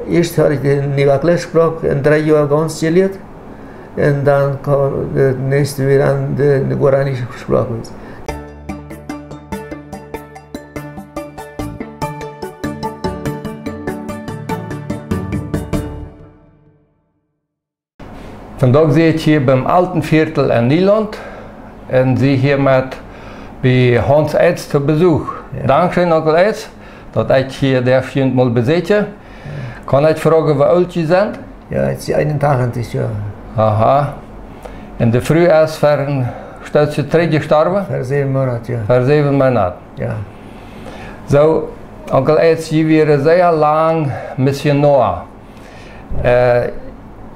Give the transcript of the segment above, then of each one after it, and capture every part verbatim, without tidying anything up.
Ieescht haud ekj de Nivacles Sproak en dree Joa gaunz jelieet. Un dan kjeem daut näakjste wada aun de, de Guarani Sproak. Vondoag sie ekj hia biem Altenviertel en Nielaunt un sie hia met bie Hans Eitz to Besuch. Jo. Dankscheen, Onkel Eitz, daut ekj hia derf junt mol besieekjen. Jo. Kaun ekj froagen, woo oolt jie sent? Jo, ekj sie eenuntachentich Joa. Aha. Un de Fru es ver een Stootje trigj jestorwen? Ver säwen Moonat, jo. Ver säwen Moonat. Jo. Soo, Onkel Eitz, jie wieren sea lang Missionoa. Äh,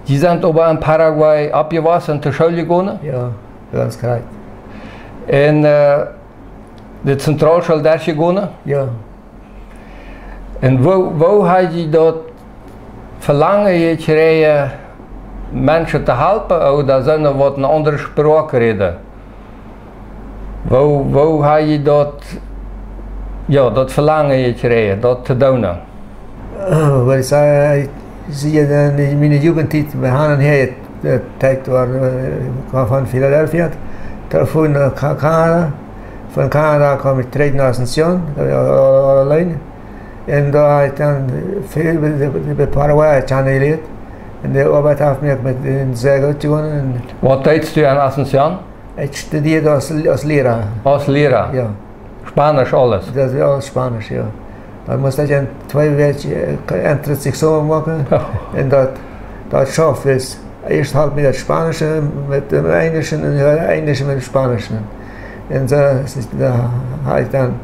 jie sent oba en Paraguay oppjewossen un to School jegonen? Jo, gaunz korrekt. Un, äh, de Zentralschool doa jegonen? Jo. Un woo, woo ha jie daut Velangen jekjräajen, Menschen to halpen, ooda sent waut ne aundre Sproak räden? Woo, woo ha jie daut, jo, daut Velangen jekjräajen, daut to doonen? Äh, waut ekj saj, ekj sie en miene Jugendtiet, wie haben hia, äh, Tiet wia, äh, ekj kjeem von Philadelphia, trigj no Ka-, Kanada. Von Kanada kjeem ekj trigj no Asunción, doa wia ekj aul, aul auleen. Un doa ha ekj dan väl, de, de, de Paraguaya kjanen jelieet. Un de Oabeit haft mie met an sea goot jegonen. Un waut deedst du en Asunción? Ekj studieed aus, aus Liera. Aus Liera? Jo. Spanisch aules? Daut wia aules Spanisch, jo. Dan must ekj en twee Wäakj, äh, Entrance Examen moaken. Oh. Un daut, daut schauft ekj. Ieescht haud ekj daut Spanische met däm Enjlischen un daut Enjlische met däm Spanischen. Un soo, es, doa haud ekj dan,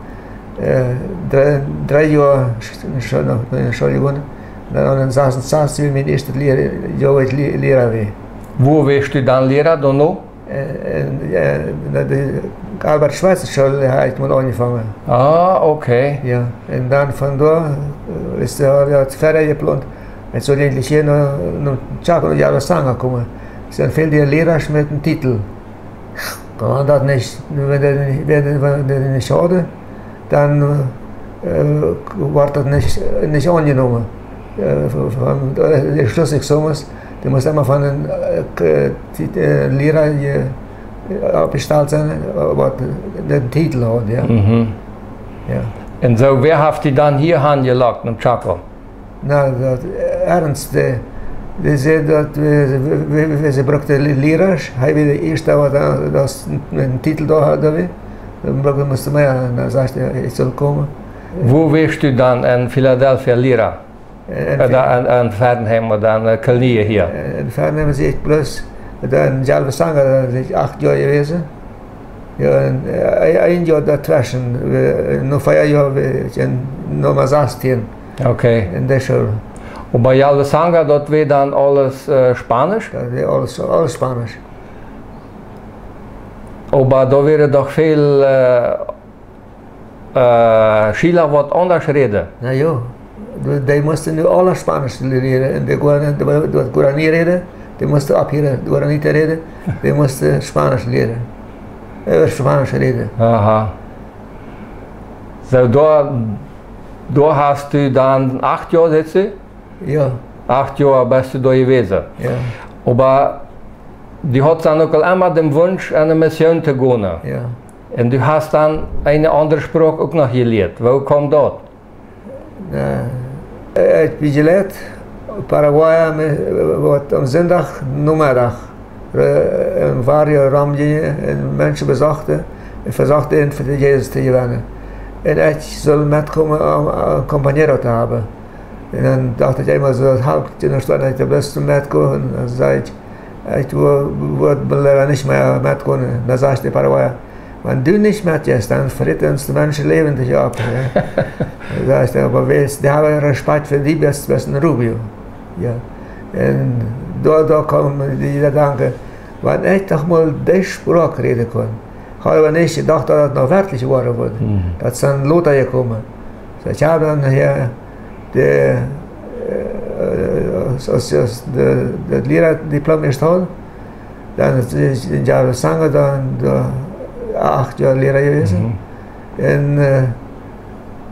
äh, dree, dree Joa sch-, sch-, noch, noch, School jegonen. Dan en sasunsastich wia mien ieeschtet Liera, Joa, wua ekj Lie-, Liera wia. Wua wieescht du dan Liera, dan noch? Äh, en, äh, no de Albert Schweitzer School haud ekj mol aunjefongen. Ah, okay. Jo, un dan von doa, äh, es de, jo, daut wieda jeplont. Ekj sull eejentlich hia no, no Chaco, no Yalvesanga komen. Sent väl Liera met een Titel. Kaun daut nich, wan dee, wan dee, wan dee nich hauden, dan, äh, wort daut nich, nich aunjenomen. Äh, von, von, äh, de Schlussexamens, dee must emma von een, äh, K-, Tit-, äh, Liera je-, äh, oppjestalt sennen, äh, waut dän Titel haud, jo. Mhm. Jo. Un soo, wäa haft die dan hia hanjelockt, no Chaco? Na, daut, äh, Ernst, dee, dee säd daut wie, wie, wie, wie, see bruckten Li-, Liera, hee wia de ieeschta waut, äh, daut een, een Titel doa haud, doa wia. Dan bruck-, must mea, dan sajcht hee, ekj sull komen. Wua wieescht du dan en Philadelphia Liera? En, en, äh, doa en, en Fernheim ooda en, äh, Kolonie hia? En Fernheim sie ekj bloos, doa en Yalvesanga, doa sie ekj acht Joa jewast. Jo, un, äh, een, een Joa doatweschen, wie, no vea Joa, wie, en Numma sastieen. Okay. En de School. Un bie Yalvesanga, daut wia dan aules, äh, Spanisch? Daut wia aules, aules Spanisch. Oba doa wieren doch väl, äh, äh, Schiela waut aundasch räden. Na jo, dee, dee musten nu aule Spanisch lieren. Un dee Guarani, dee, dee Guarani räden, dee musten opphieren Guarani to räden, dee musten Spanisch lieren. Äh, Spanisch räden. Aha. Soo, doa, doa hast du dan acht Joa, sajchst du? Jo. Acht Joa best du doa jewast. Jo. Oba du haudst dan uk aul emma dän Wunsch, aun de Mission to gonen. Jo. Un du hast dan eene aundre Sproak uk noch jelieet. Woo kjeem daut? Äh, ekj wia jelieet, Paraguaya, waut aum Sindach Nomeddach, äh, em Barrio romjinjen un Menschen besochten un vesochten, an fa Jesus to jewennen. Un ekj sull metkomen, om, om compañero to haben. Un dan docht ekj eemol soo, daut halpt je noch, wan ekj de Lust metkomen. Un dan säd ekj, ekj wudd, wudd woll leewa nich mea metkomen. Dan säd de Paraguaya: "Wan du nich metjeist, dan freten ons de Menschen läwendich opp, jo." Dan säd ekj: "Oba wees, dee haben Respekt fa die, best, best een Rubio." Jo. Un doa, doa kjeemen dee Jedanken, wan ekj doch mol dee Sproak räden kunn. Haud oba nich jedocht, daut daut noch werkjlich woaren wudd. Mhm. Daut es dan lota jekomen. Soo, ekj hab dan hia de, äh, aus, aus de, daut Liera-Diplom ieescht haud, dan es, es en Yalvesanga dan doa acht Joa Liera jewast. Mhm. Un, äh,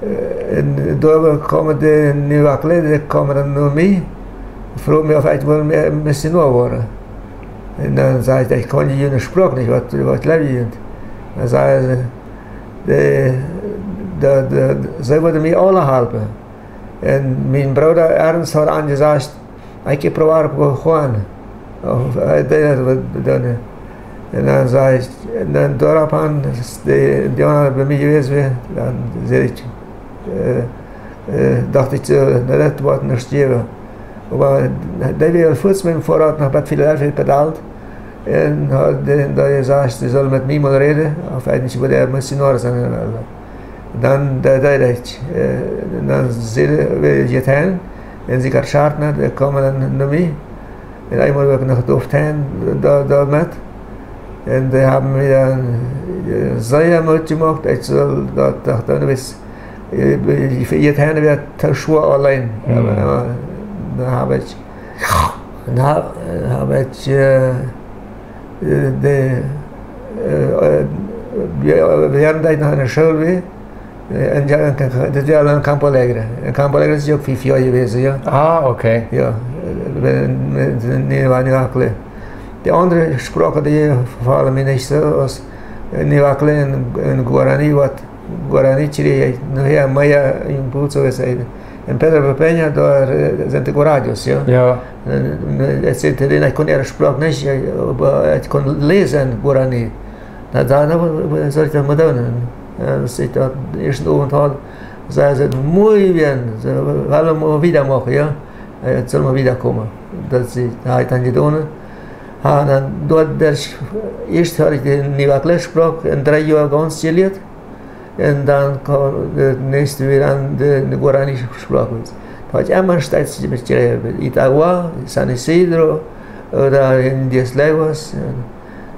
äh, Un doa kjeemen de Nivakle, dee kjeemen dan no mie, froagen mie, auf ekj wull Missionoa woaren. Un dan säd ekj: "Ekj kaun june Sproak nich, waut, waut jleew jie?" Dan säden see: "De, de, de, see wudden mie aule halpen." Un mien Brooda Ernst haud aunjesajcht: "Hay que probar con Juan." Auf hee daut wudd doonen. Un dan säd ekj, un dan doaropp aun, aus de Indiauna bie mie jewast wieren, dan säd ekj, äh, äh, docht ekj soo: "Na, daut woat nuscht jäwen." Oba dee wia fuaz met däm Foarrad no Bad Philadelphia jepaddelt un haud dan doa jesajcht, see sullen met mie mol räden, auf ekj nich wudd Missionoa sennen. Dan, dan deed ekj, äh, dan säden see, wie jeit han, un see kaun scharten, dee kjeemen dan no mie. Un eemol wia ekj noch doa han, doa, doa met. Un dee haben mie dan, äh, sea Moot jemoakt, ekj sull daut, daut dan wist, äh, jeit han wia too schwoa auleen. Mhm. Oba, oba dan hab ekj, dan hab ekj, äh, äh, de, äh, äh, wie, wie haben daut noch enne School wia, äh, un jo, un, un, daut wia aul en Campo Alegre. En Campo Alegre es ekj uk fiew Joa jewast, jo. Ah, okay. Jo, äh, met, met Nivakle. De aundre Sproaken, dee faulen mie nich soo aus, äh, Nivakle un, un Guarani, waut Guarani kjrieech ekj nohäa mea Impuls, soo aus ekj en Pedro Peña, doa, äh, sent de Guarajos, jo. Jo. Un, un, äh, ekj säd to dän, ekj kunn äare Sproak nich, äh, oba ekj kunn läsen Guarani. Dan säd ekj: "Na, waut, waut saul ekj dan mol doonen?" Un aus ekj daut ieeschten Owent haud, säden see: "Muy bien, see wellen mol wieda moaken, jo? Äh, sull mol wieda komen." Daut es, daut hab ekj dan jedonen. Ha, dan doa, daut ieeschte haud ekj de Nivakle Sproak en dree Joa gaunz jelieet. Un dan kjeem daut näakjste wia dan de, de Guarani Sproak. Daut haud ekj emma steeds met Itagua, San Isidro, ooda en Diez Leguas, un,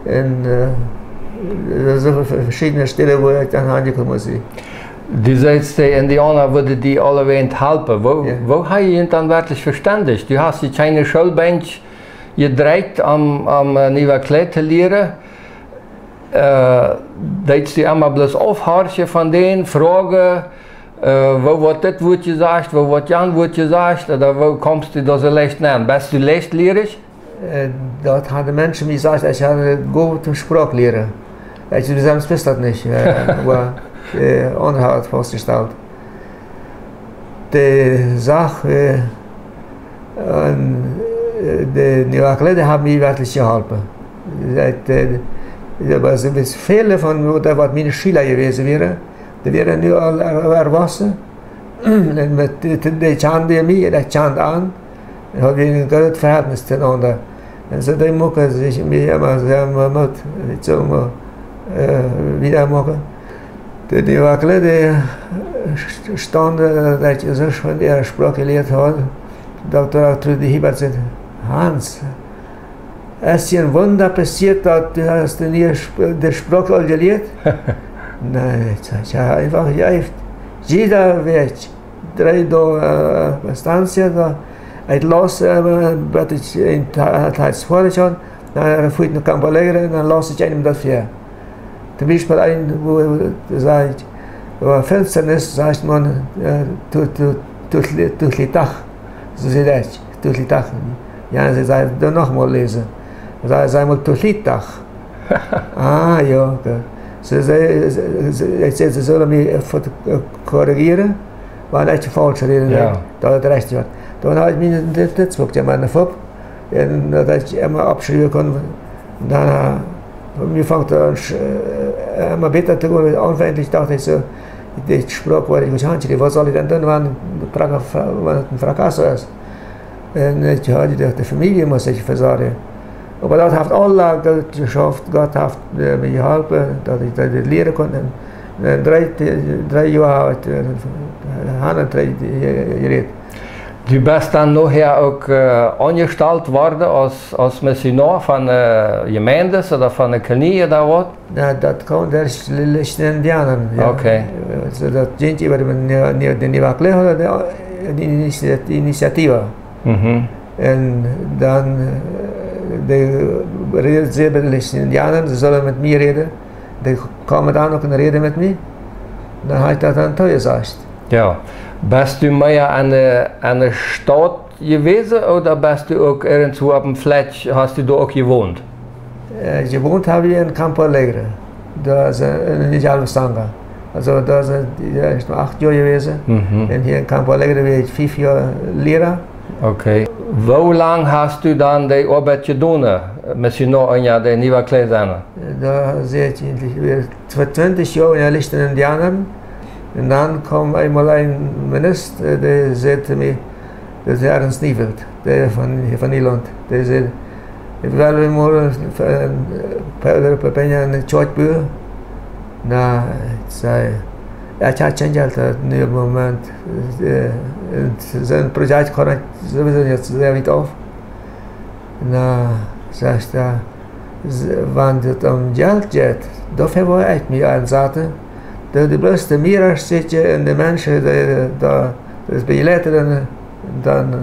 un, äh, soo ve-, veschiedne Städen, wua ekj dan aunjekomen sie. Du sätst, de Indiauna wudden die aulawäajen halpen. Woo, jo, woo hab jie junt dan werkjlich vestendicht? Du hast die kjeene Schoolbenkj jedrekjt om, om, äh, Nivakle to lieren. Äh, deetst du emma bloos aufhorchen von dän, froagen, äh, woo woat dit Wuat jesajcht, woo woat jan Wuat jesajcht, ooda woo kjemst du doa soo leicht nenn? Best du leichtlierich? Äh, daut haben Menschen mie jesajcht, ekj hab eene goode Sproak lieren. Ekj selfst wist daut nich, äh, oba, äh, aundre haben daut faustjestalt. De Sach, äh, un, äh, de Nivakle haben mie werkjlich jeholpen. Daut, äh, daut wia soo, väle von, daut waut miene Schüla jewast wieren, dee wieren nu aul er-, erwossen. Un met dee, dee kjanden mie, dee kjanden an. Un haud wie een groot Vehältnis toenaunda. Un soo, dee muaken sikj mie emma sea Moot, ekj sull mol, äh, wieda moaken. De, de Nivakle, dee st-, stunden, daut ekj soo schwind äare Sproak jelieet haud, Dokta Trudy Hiebert säd: "Hans, es die een Wunda passieet, daut du hast de niee Sp-, de Sproak aul jelieet?" Nä, ekj säd, ekj hab eefach jejäft. Jieda Wäakj, dree Doag, äh, estancia, doa, ekj laus, äh, waut ekj en Ta-, Tiet foadich haud, dan fua ekj no Campo Alegre, dan laus ekj eenem daut väa. Toom Biespel een, wua, wua, sajcht, wua Finsternis, sajcht maun, äh, tu, tu, tu, tu, tutlitach. Soo säd ekj, tutlitach. Jo, see säd, doo noch mol läsen. Säd, säd mol tutlitach. Ah, jo, okay. See, see, see, see, ekj säd, see sullen mie, äh, foto-, äh, korrigieren, wan ekj faulsch räd, jo, daut et rajcht woat. Dan haud ekj mien Notizbuak, jo, mien Fupp. Un daut ekj emma oppschriewen kunn. Dan, äh, mie funk daut, äh, emma bäta to gonen. Aunfänglich docht ekj soo, de Sproak, waut ekj nich haud, waut saul ekj dan doonen, wan de Praga, wan et een fracaso es? Un ekj haud jedocht, de Famielje mott ekj vesorjen. Oba daut haft aula Gott jeschauft, Gott haft, äh, mie jeholpen, daut ekj daut lieren kunn. Un, äh, dree, dree Joa hab ekj, äh, han un dree jerät. Du best dan nohäa uk, äh, aunjestalt worden aus, aus Missionoa von, äh, Jemeenten ooda von de Kolonie ooda waut? Jo, daut kjeem derch de Lichten Indiauna, jo. Okay. Äh, soo daut jinkj äwa de, de, de Nivakle, de, de Initiat-, Initiativa. Mhm. Un dan, äh, dee räden see met de Lichten Indiauna, see sullen met mie räden. Dee kjeemen dan uk un räden met mie. Dan hab ekj daut dan toojesajcht. Jo. Best du mea aun de, aun de Staut jewast, ooda best du uk irjentwua opp een Fleck, hast du doa uk jewont? Äh, jewont hab ekj en Campo Alegre. Doa es, äh, en Villalba Sanga. Also doa es, äh, jo, ekj sie acht Joa jewast. Mhm. Un hia en Campo Alegre wia ekj fief Joa Liera. Okay. Woo lang hast du dan de Oabeit jedonen, Missionoa unja de Nueva Clé sennen? Doa sie ekj eejentlich wada fa twintich Joa unja Lichten Indianern. Un dan kjeem eemol een Minister, äh, dee säd to mie, daut wia Ernst Nievelt, dee von, hia von Nederlaunt. Dee säd: "Wie wellen mol, äh, Pedro Peña ne Kjoakj buen?" Na, ekj säd: "Ekj hab kjeen Jelt en dän Moment. Äh, un sien Projekt kaun ekj sowieso nich sea wiet auf." Na, sajcht hee, s-, wan daut om Jelt jeit, doafäa woa ekj mie ensaten. Daut dee bloos de Mieras sitjen un de Menschen, dee, dee, dee begleiten, dan, dan,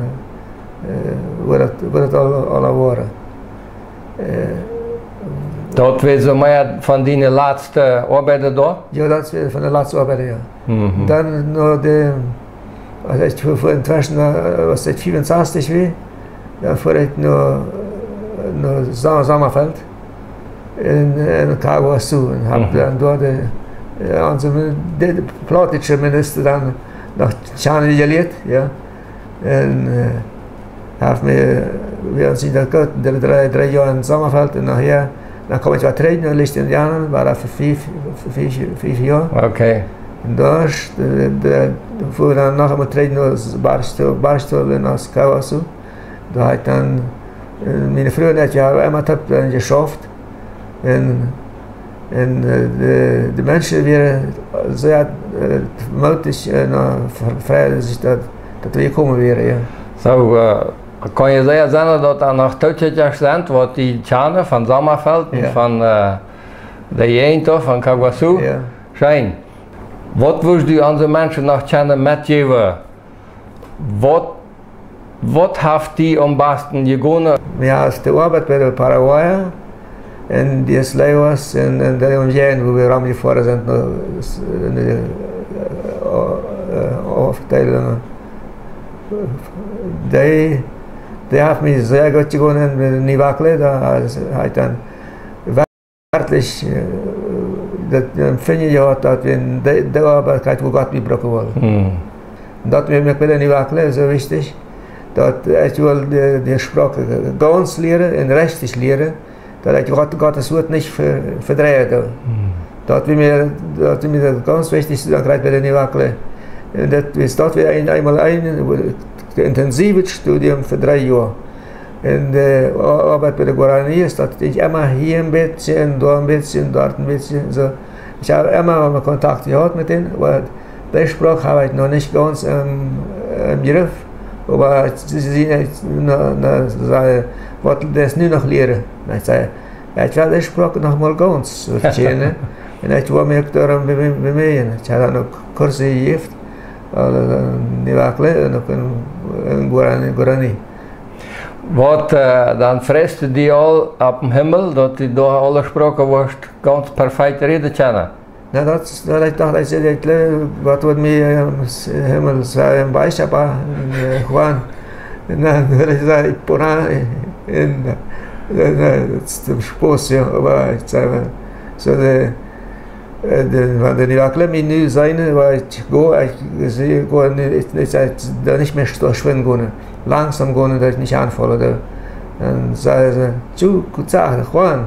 äh, woat daut, woat daut aul, aul woaren. Äh, daut wia soo mea von diene latste Oabeiten doa? Jo, daut wia von de latste Oabeiten, jo. Mhm. Dan no de, aus ekj fa, fa entweschen, äh, aus ekj fiefunsastich wia, dan fua ekj no, no Sa-, Sommerfeld en, en Caguazú un hab, mhm, dan doa de, äh, onse Min-, de, de plautdietsche Minister dan noch kjanen jelieet, jo. Un, äh, haft mie, wie ons sent daut goot, dree, dree, dree Joa en Sommerfeld un nohäa, dan kjeem ekj wada trigj no Lichten Indianern, wia doa fa fief, fa fief, fief Joa. Okay. Un doa, äh, de, fua dan noch eemol trigj no Barstow, Barstow un no Caguazú. Doa hab ekj dan, äh, miene Fru un ekj, wie haben emma toop, äh, jeschauft. Un, un, äh, de, de Menschen wieren sea, äh, mootich, äh, no, fr-, freiden sikj daut, daut wie jekomen wieren, jo. Soo, äh, kaun je sea sennen daut doa noch Tookjikjasch sent, waut die kjanen von Sommerfeld un, jo, von, äh, de Jäajent doa, von Caguazú? Jo. Scheen. Waut wurscht du onse Menschen noch kjennen metjäwen? Waut, waut haft die aum basten jegonen? Mie es de Oabeit bie de Paraguaya un de Sleiwas un, un de Omjäajent, wua wie romjefoaren sent, no, s-, en de, äh, o-, äh, Aufdeelungen. Dee, dee haft mie sea goot jegonen, en Nivaclé, doa es, hab ekj dan werkjlich, äh, daut Empfinjen jehaut, daut wie en de, de Oabeit, wua Gott mie brucken wull. Mhm. Daut wia mie bie de Nivaclé soo wichtich, daut ekj wull de, de Sproak gaunz lieren un rajcht lieren, daut ekj Gott, Gott sien Wuat nich ve-, vedreien doo. Mhm. Daut wia mie, daut wia mie daut gaunz wichtich, dan krakjt bie de Nivaclé. Un daut es, daut wia een, eemol een, äh, intensievet Studium fa dree Joa. Un de Oabeit bie de Guarani es daut ekj emma hia een bät un doa een bät un doa een bät, soo. Ekj hab emma mol Kontakt jehaut met an, oba de Sproak hab ekj noch nich gaunz em, em Jriff. Oba see, see, na, na, see, waut, daut es nu noch lieren. Un ekj säd, jo, ekj well de Sproak noch mol gaunz vestonen. Un ekj wull mie uk doaromm be-, be-, bemieejen. Ekj hab dan uk Kursen jejäft, aul en Nivaclé un uk en, en Guarani, Guarani. Waut, äh, dan freist du die aul opp dän Himmel, daut du doa aule Sproaken wurscht gaunz perfekt räden kjennen? Na, daut, daut ekj docht, ekj säd, ekj jleew, waut woat mie, äh, em Himmel sennen, em Bajsch, oba, äh, Juan. Un dan wudd ekj sajen, por ahí, un, äh, äh, daut es toom Spos, jo, oba ekj säd, soo de, äh, de, wan de Nivaclé mie nu seenen, wua ekj go, ekj see, go nu, ekj, ekj säd, doa nich mea soo schwind gonen, langsom gonen, daut ekj nich aunfaulen doo. Dan säden see, "Chu, kutsa, Juan."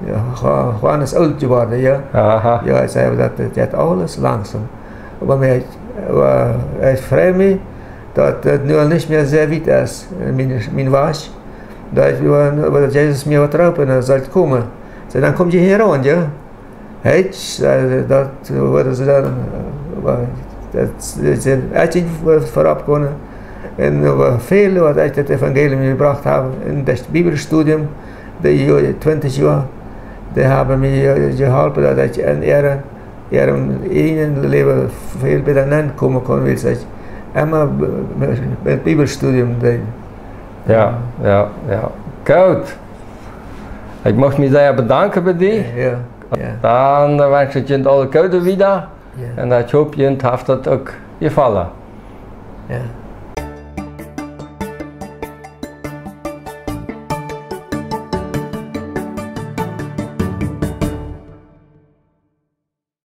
Jo, Ju-, Juan es oolt jeworden, jo. Aha. Jo, ekj säd, daut, daut jeit aules langsom. Oba mie, oba ekj frei mie, daut daut nu aul nich mea sea wiet es, äh, mien, mien Wajch. Daut ekj, oba, oba daut Jesus mie woat roopen, un daut saul komen. Soo, dan kom jie hia aun, jo. Hee, äh, daut wudden see dan, äh, oba daut, daut sent, ekj sie ver-, verropp jekomen. Un oba väl, waut ekj daut Evangelium jebrocht hab, en daut Bibelstudium, de Joa, twintich Joa, dee haben mie, äh, jeholpen, daut ekj en äare, äarem eejnen Läwen väl bäta nenkomen kunn, wiels ekj emma b-, b-, met Bibelstudium deed. Jo, jo, jo. Goot. Ekj mucht mie sea bedanken bie die. Jo, jo. Dan, äh, wensch ekj junt aules Goode wieda. Jo. Un ekj hop, junt haft daut uk Jefala.